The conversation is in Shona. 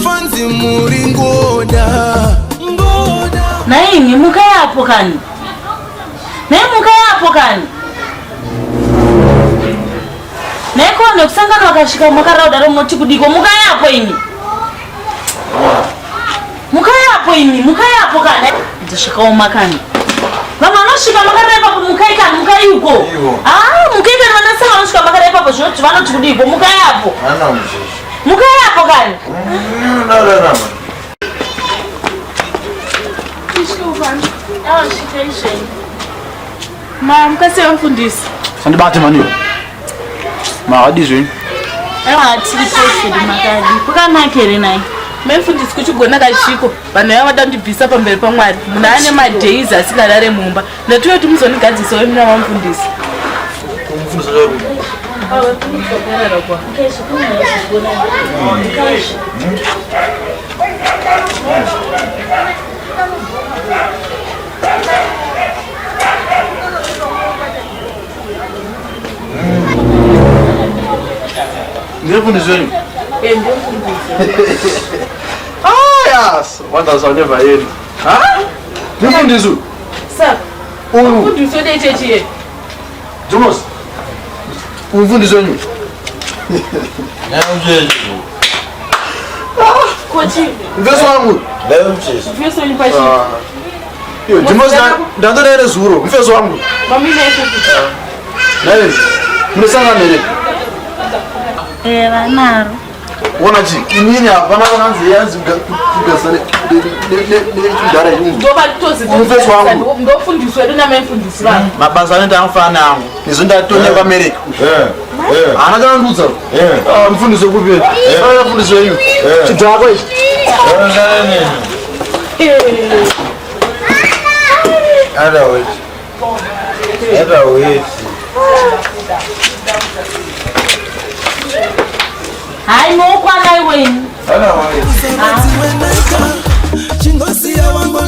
Mafanzi muri ngoda ngoda. Nhaimi mukai apo kani. Nhai mukai apo kani. Nhai ko nekusangana vakasvika makarara kudaro munoti kudiko mukai apo imi. Mukai apo imi, mukai apo kani. Zvakaoma kani. Vamwe vanosvika makarara ipapo mukai kani, mukai uko. Ah, mukai kani vanasanga vanosvika makarara ipapo zvinoti vanoti kudiko mukai apo. Mukai apo kani. Ma mukasiya mufundisi. Sandibate mani. Makadii zvenyu? Aiwa tiri posted makadi. Kwakanaka here nhai? Mai mufundisi kuchigona kachiko vanhu vaya vada kundibvisa pamberi paMwari. Munhu ane madays asingarare mumba. Ndatuya kuti muzondigadzisawo imi navamufundisi. Mufundisi wacho ari Ndiri wenyu? Eh, ndiri Ah, yes. Wonders shall never end. Huh? Ndiri Sir, Uyu. mufundisi wedu echechi yedu. Jonas. Umfundisi wenyu? Kochi, Mfesi wangu. mufundisi wenyu pachi. Iyo, Jonas ndandoda zuro. Mfesi wangu. Mamina echechi. Naye. Munosangana here? Eh, vanaro. Ona chi, inini hapana vananzi yanzi kugasa nechidhara ichi. Mufesi wangu. Ndofundisi wedu namai mufundisi vangu. Mabasa anoita anofanana angu. Izvo ndatone kuAmerica. Haana chanondudza. Ah, mufundisi wekupi? Ah, mufundisi wenyu. Chidhakwa ichi. Hayi mokwana iweni. Chingosiya wango.